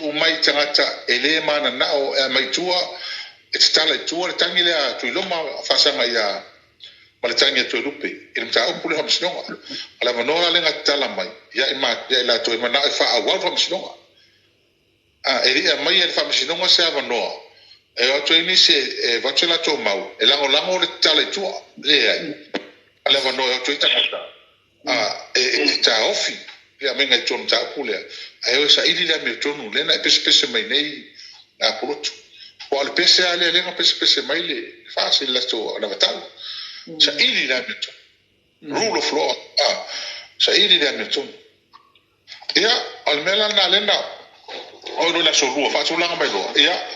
Tuu mai i tagata e le mananao e aumai i tua, e tatala i tua le tagi lea a Tuiloma faasaga ia ma le tagi a Toelupe i le mataupu lea o le Faamasinoga. O le avanoa la lea na tatala mai ia i latou e mananao e faaauau le Faamasinoga. E le i aumaia e le Faamasinoga se avanoa e o atu ai nisi e avatu se latou mau e lagolago le tatala i tua. Leai. A o le avanoa e o atu ai tagata e taofi le aumaiga i tua o le mataupu lea, ae o e saili le amiotonu lea na e pesepese mai nei Pulotu. Aua o le pese lava lea, lea na pesepese mai le FAST i le latou anavatau. Saili le amiotonu. Rule of law. Saili le amiotonu. Ia, o le mea la lena lea na oo loa i le aso Lua, faatulaga mai loa, ia,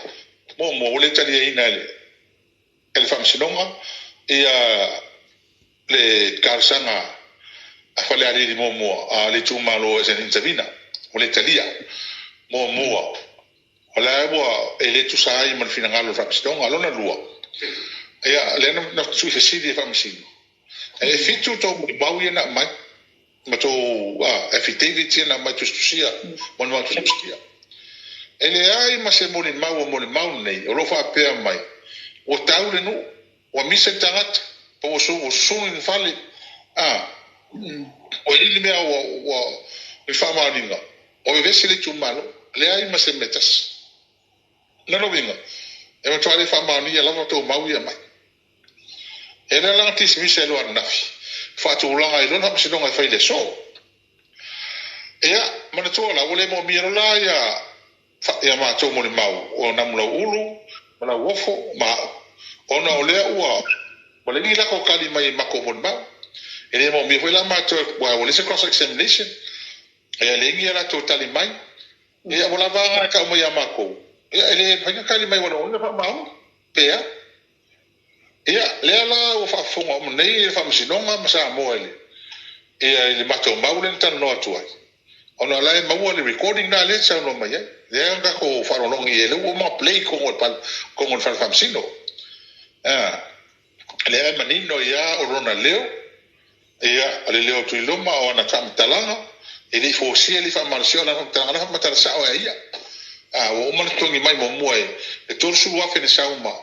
muamua ua le taliaina e le Faamasinoga ia le talosaga a Falealili 1, a le itumalo as an intervener, ua le talia. Muamua, o la ua e le tusa ai ma le finagalo o le Faamasinoga. Lona lua, ia, lea na tuufaafesili e Faamasino, e 7 tou molimau ia na aumai ma tou affidavits ia na aumai tusitusia, molimau tusitusia. E leai ma se molimau o molimau nei o lo o faapea mai ua tau le nuu, ua misa le tagata, po ua susunu le fale, ua i ai le mea ua i faamaoniga, ua vevesi le itumalo. Leai ma se mea tasi. Lona uiga, e matua le faamaonia lava tou mau ia e aumai. E le la na dismiss ai loa ananafi, faatulaga ai loa le Faamasinoga e fai i le aso. Ia, manatua la, ua le moomia loa la ia matou molimau o Namulauulu ma Lauofo ma au, ona o lea ua leai ni latou tali mai i matou molimau. E le moomia foi la matou, aua ua leai se cross examination, e leai ni a latou tali mai. Ia ua lava a na tau mai ia matou, ia e le mafai ona tali mai ua logoina faamaoni, pe a. Ia, lea la ua faafofoga uma nei le Faamasinoga ma Samoa i le matou mau lea na talanoa atu ai, ona o la e maua le recording lena lea e saunoa mai ai. Lea na tatou faalogologo i ai, lea ua uma ona play i totonu o le Fale Faamasino. Lea e manino ai lava o lona leo, ia, o le leo o Tuiloma, o ana faamatalaga, e le i force-ia, e le i faamalosia, o lana faamatalaga, o la e faamatala sao lava e ia. Ua uma ona totogi mai muamua e le $30,000 na sau ma